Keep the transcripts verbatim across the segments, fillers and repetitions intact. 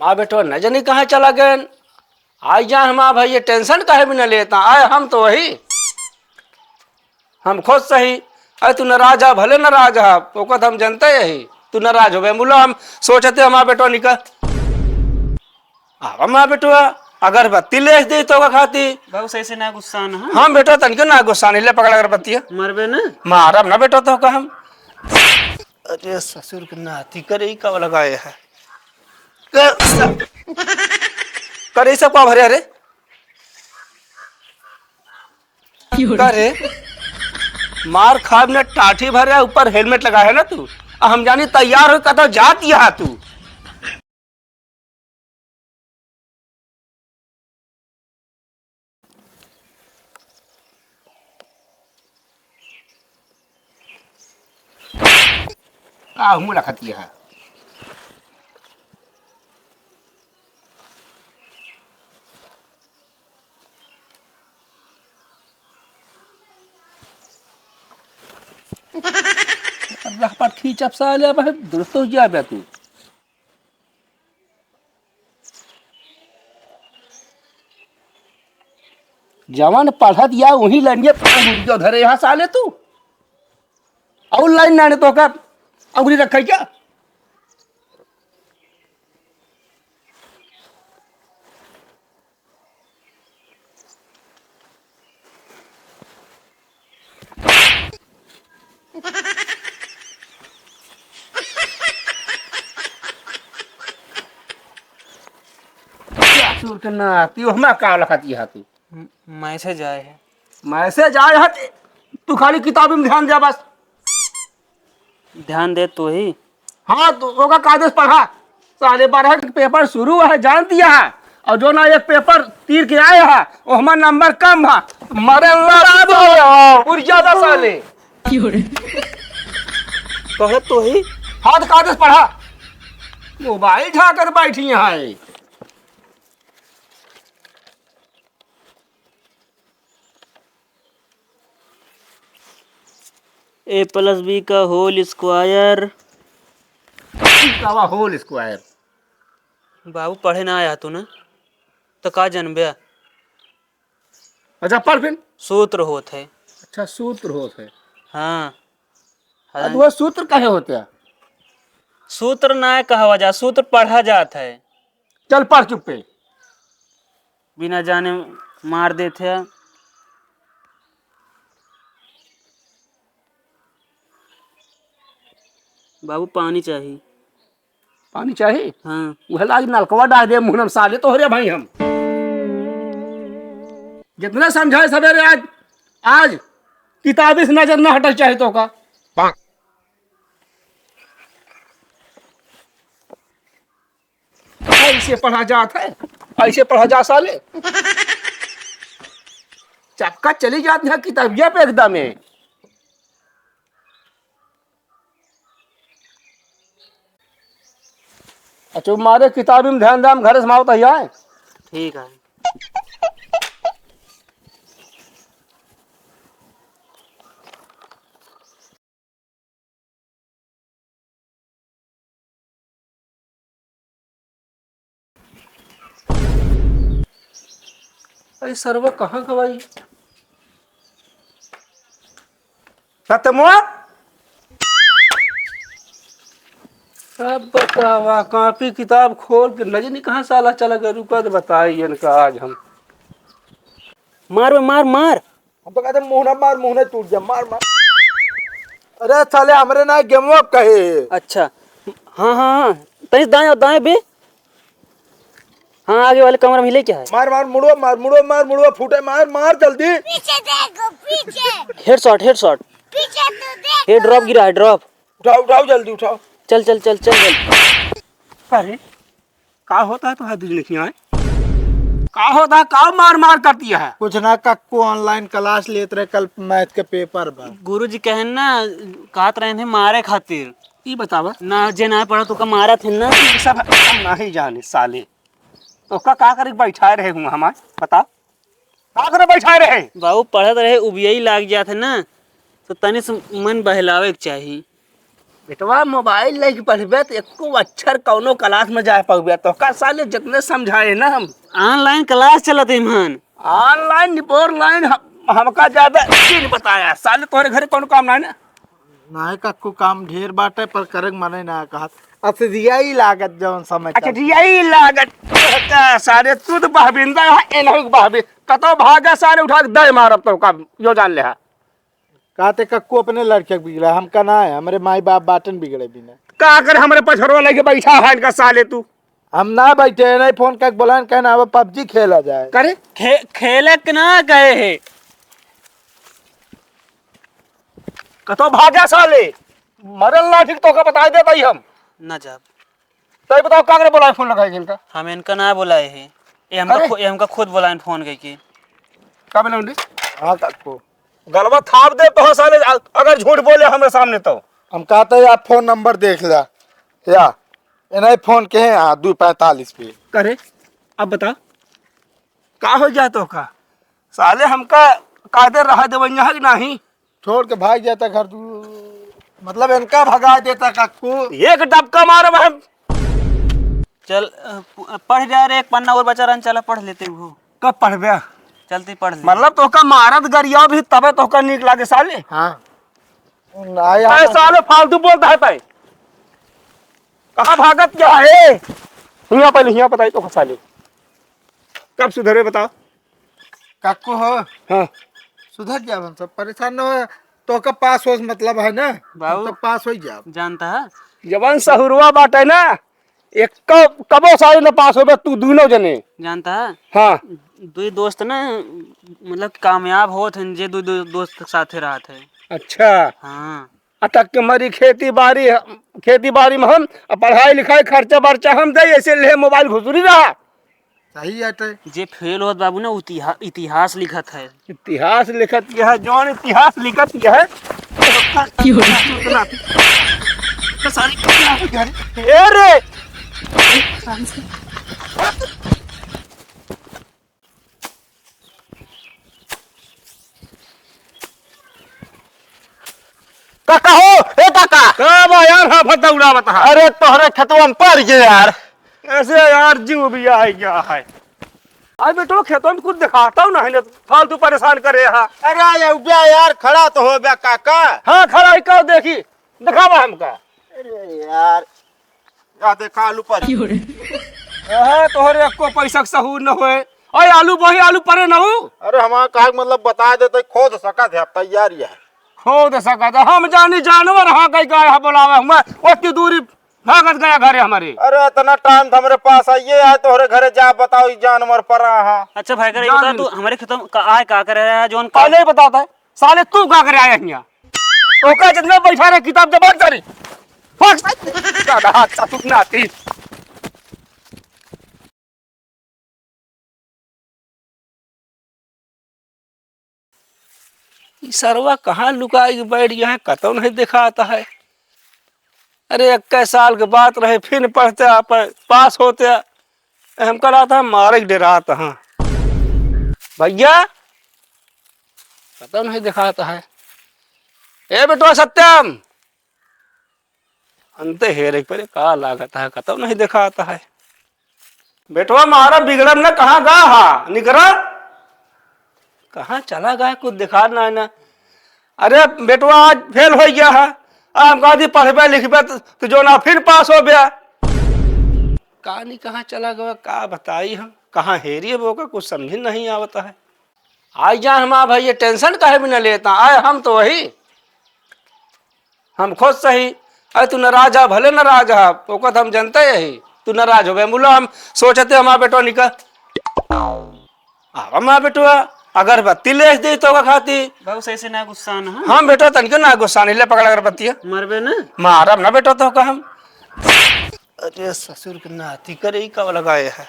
माँ बेटवा न जानी कहाँ चला गए। आई जा हमार भाई, ये tension काहे बिना लेता? आए हम तो वही, हम खुद सही। अरे तू नाराज हा, भले नाराज हा, ओका तो हम जनते यही। तू नाराज हो गए, बोला हम सोचते हमार बेटवा निकल। आवा हमार बेटवा, अगरबत्ती ले दे तो का खाती। बाबू सही से ना गुस्सा ना, हाँ? हम बेटवा तनिको ना गुस्सा नहीं, ले पकड़ अगरबत्ती है। मरबे ना? मारब ना बेटवा तो का हम। अरे ससुर के नाती करे, ई का लगाए है? कर, कर, ई सब का भरे, अरे? का रे? मार खाब ने टाठी भरे, ऊपर helmet लगा है ना तू। आ हम जानी तैयार हो, कतौ जात यहाँ तू। का मुँह लखतिया है? रहपट खींचब साले, अब है दुरुस्त हो जाबे तू। जवन पढ़त या वही लाइन ये पाँच रुपया धरे यहाँ साले तू। और लाइन ना तो का अंगुरी रखे क्या? क्या चोर के नाती, ओहमा का लखत यहाँ तू? म-, message आए है। Message आए है, तू खाली किताबी में ध्यान दे बस। ध्यान दे तू ही। हाँ, तो ओका कायदे से पढ़ा। साढ़े बारह के paper शुरू है, जान दिया है। और जो ना एक paper तीर के आए है, वो हमार number कम है। मरे ला दो, उड़ जाता साले। कहे तो ही। हाँ, तो कायदे से पढ़ा। Mobile ढाकर बैठी है। A plus B का whole square। ई का बा whole square? बाबू, पढ़े ना आया तू ना, तो का जनबे? अच्छा, पढ़ फिर। सूत्र होत है। अच्छा, सूत्र होत है। हाँ। अब वो सूत्र काहे होत है? सूत्र ना कहवा जा, सूत्र पढ़ा जात है। चल पढ़ चुप्पे। बिना जाने मार देत है। बाबू, पानी चाही। पानी चाही? हाँ। उहे लाग नलकवा डाल दे मुँह में साले तोहरे भाई हम। जितना समझाए सवेरे आज, आज किताबी से नजर ना हटल चाहे तो का। ऐसे पढ़ा जात है, ऐसे पढ़ा जा साले। चपका चली जात है किताबिया पे एकदम है। अच्छा, मारे किताबी में ध्यान दे, हम घरे से मावत ही आए। ठीक है। अरे सरवा कहाँ गवाई? सत्यमुआ? अब बतावा, कॉपी किताब खोल के नजर नहीं कहाँ साला चला गया, रुका तो बताई इनका आज हम। मार बे, मार, मार। हम तो कहते मुंह ना मार, मुंह ना टूट जा, मार, मार। अरे साले, हमरे ना गेमवा कहे। अच्छा, हाँ, हाँ, हाँ, तनी दाएं, दाएं बे। हाँ, आगे वाले कमरा में लेके आए। मार, मार, मुड़वा मार, मुड़वा मार, मुड़वा फूटे, मार, मार जल्दी। पीछे देखो, पीछे। Headshot, headshot। पीछे तो देख। ये drop गिरा है, drop। उठाओ, उठाओ, जल्दी उठाओ। चल, चल, चल, चल, चल। अरे, का होता है तुम्हारे दूजने के यहाँ? का होता है? का मार मार करती है? कुछ ना कक्कू, online class लेत रहे, कल math के paper बा। गुरुजी कहन ना, कहत रहे थे मारे खातिर। ई बतावा। ना, जे ना पढ़त ओका मारत है ना। ई सब हम नहीं जाने साले। तो का, का करे बैठाए रहे हुआ हमार? बता। का करे बैठाए रहे? बाबू पढ़त रहे, उबियई लाग जात है ना, तो तनी से मन बहलावे के चाही। बेटवा, मोबाइल लेके पढ़बे त एको अक्षर कौनो क्लास में जाए पउबे। तोहका साले जितने समझाए ना हम। Online class चलत है मान। Online, online हम, हमका ज्यादा चीज बताया। साले तोहरे घरे कौनो काम ना है ना? नाय कक्कू, काम ढेर बाटे, पर करे के मने ना कहत। असरियाई लागत जौन समय अच्छा, चलत। रियाई लागत। का सारे तू तो बहबिंदा है, एनहु के बहबी। कतो भागा सारे उठा के दे मारब तो का, यो जान ले हा। कहते कक्कू अपने लड़के के बिगड़ा, हमका ना है, हमरे माई बाप बाटन बिगड़े बिना। का कर हमरे पछरवा लेके बैठा है इनका साले तू? हम ना बैठे, नहीं फोन करके बोलान, कहना अब PUBG खेला जाए। करे? खे-, खेले के ना गए है। कतो भाग्या साले, मरल ना ठीक तोका बताइ देत ही हम। ना जाब। तई बताओ, काकरे बोलाए फोन लगाए इनका? हम इनका ना बोलाए है। ये हमका अरे! खु-, ये हमका खुद बोलाए फोन करके। का बोले उनके? हाँ, काकू। गलवा थाप दे तो साले, अ-, अगर झूठ बोले हमरे सामने तो। हम कहते हैं, आप फोन नंबर देख ला। या, इन्हें फोन के हैं, हाँ, दो पैंतालीस पे। करे, अब बता, का हो गया तोका? साले हमका कायदे रहा देवैया है कि नाही? छोड़ के भाग जाता घर तू, मतलब इनका भगा देता काकू। एक डबका मारब हम। चल, अ, प-, पढ़ जा रे, एक पन्ना और बचा रहन, चला पढ़ लेते हो। कब पढ़बे? चलती पढ़ ले। मतलब तोका मारत गरिया भी तबे तोका नीक लागे साले। हाँ। ना यार। अरे साले फालतू बोलता है तय। कहाँ भागत क्या है? हियाँ पहले हियाँ बताई तो साले। कब सुधरे बताओ? काकू हो। हाँ। सुधर जावन सब, परेशान न हो। तोका पास होस मतलब है ना? बाबू। तो पास हो जाब। जानता है? जवन सहुरवा बाटे ना, एक कब, कबो साले न पास होबे तू दूनो जने। जानता है? हाँ। दुई दोस्त ना, मतलब कामयाब होत हैं, जे दुई, दुई दोस्त साथे रहत है। अच्छा। हाँ। अटक के मरी खेती बारी, खेती बारी में हम, आ पढ़ाई लिखाई खर्चा बर्चा हम दे, ऐसे ले मोबाइल घुसुरी रहा। सही बात है। जे फेल होत बाबू ना, इतिहा-, इतिहास लिखत है। इतिहास लिखत के है, जौन इतिहास लिखत के है। की हो रहा? ए रे! काका हो, ए काका। का बा यार, हाफत दौड़ावत हा? अरे तोहरे खेतवा में पड़ गए यार। ऐसे यार जीव भी आ गया है। आज बेटो खेतवा में कुछ दिखाता हूँ नहीं, फालतू परेशान करे हा। अरे ये उब्या यार, खड़ा तो हो बे काका। हाँ खड़ा है, का देखी, दिखावा हमका। अरे यार, या देखा आलू परे। की हो रे? अहे, तोहरे एको पैसा के सहूर न होए। ओए, आलू बोही, आलू परे न हो। अरे, हमारा कहे के मतलब बता देते, खोद सकत है, अब तैयार ही है। खोद सकत है? हम जानी जानवर हाँ कहीं का है बोलावे हुआ, ओतनी दूरी भागत गया घरे हमरे। अरे, इतना टाइम तो हमरे पास आइए, आए तोहरे घरे जा बताओ, ई जानवर परा हाँ। अच्छा भाई, करे, जान बता ले। तू हमरे खेतों का आए का करे रहा है, जौन का पहले ही बताता है, साले तू का करे आया हियाँ? ओका जितना बैठा रहे किताब जबान सारी। भाग सारे। दादा, हाथ सासुर नाती। ई सरवा कहाँ लुकाई के बैठ गया है, कतौ नहीं दिखाता है। अरे, इक्कीस साल के बात रहे, फिर पढ़ते आप, पास होते, हमका लागत है मारे के डरात है। भैया, कतौ नहीं दिखाता है। ए बेटवा सत्यम, अंते हेरे के परे का लागत है, कतौ नहीं देखात है। बेटवा मारा बिगड़म न, कहाँ गा हा? निकरा। कहाँ चला गा, कुछ देखात ना है ना। अरे बेटवा आज फेल होइ गया है। आ, हम कहती पढ़बे लिखबे त, तू जो ना फिर पास होबे। का नहीं कहाँ चला गवा, का बताई हम, कहाँ हेरी अब ओका, कुछ समझ नहीं आवत है। आई जान हमार भैया, tension काहे बिना लेता? आए हम तो वही, हम खुद सही। अरे तू नाराज हा, भले नाराज हा, ओकर तो हम जनते यही, तू नाराज होबे। मुला हम सोचते हमार बेटवा निकल। आवा हमार बेटवा, अगरबत्ती ले दे तो का खाती। बाबू सही से ना गुस्सा ना, हाँ? हम बेटवा तनिको ना गुस्सा नहीं, ले पकड़ अगरबत्ती। मरबे ना? मारब ना बेटवा तो का हम। अरे ससुर के नाती करे, ई का लगाए है?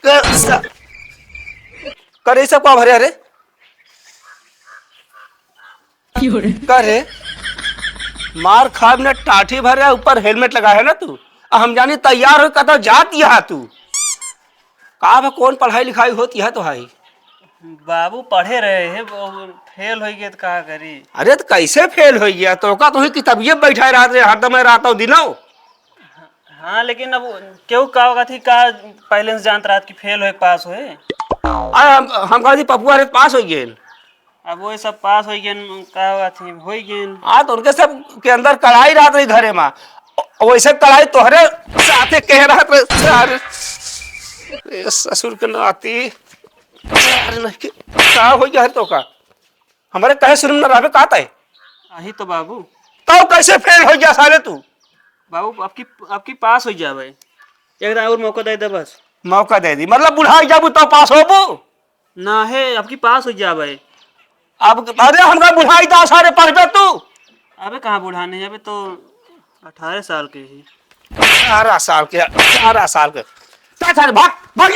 कर सा-, करे, ई सब का भरे, अरे? का रे? मार खाब ने टाठी भरे, ऊपर helmet लगा है ना तू। आ हम जानी तैयार हो, कतौ जात यहाँ तू। का बा, कौन पढ़ाई लिखाई होत यहाँ तो है? बाबू पढ़े रहे हैं, वो फेल होइ गए तो का करी? अरे तो कैसे फेल होइ गया? तो का तुही किताबिये बैठा रहत रहे हरदम रातौ दिनौ? हाँ, लेकिन अब केहू का कहत ही का पहले से जानत रहत कि फेल होए पास होए। आ, हम, हम कहत ही पपुआ रे पास होइ गए। अब वही सब पास होइ गए, का कहत ही होइ गए। हाँ, तो उनके सब के अंदर कड़ाई रहत रही घरे मा। वैसे कड़ाई तोहरे साथे कह रहत रहे सारे। ए, ससुर के नाती। अरे नहीं कि का होइ गया है तो का? हमरे कहे सुने में न रहबे का तय? अही तो बाबू। तौ कैसे फेल होइ गया साले तू? बाबू, आपकी, आपकी पास होइ जाबे। एक दाईं और मौका दे दे बस। मौका दे दी, मतलब बुढ़ाई जाबू तौ पास होबू? ना है, आपकी पास होइ जाबे। अब अरे हमरा बुढ़ाई दा सारे पढ़बे तू? अबे कहाँ बुढ़ाने, अबे तो अठारह साल के ही। अठारह साल के, अठारह साल के। चल सारे भाग, भाग।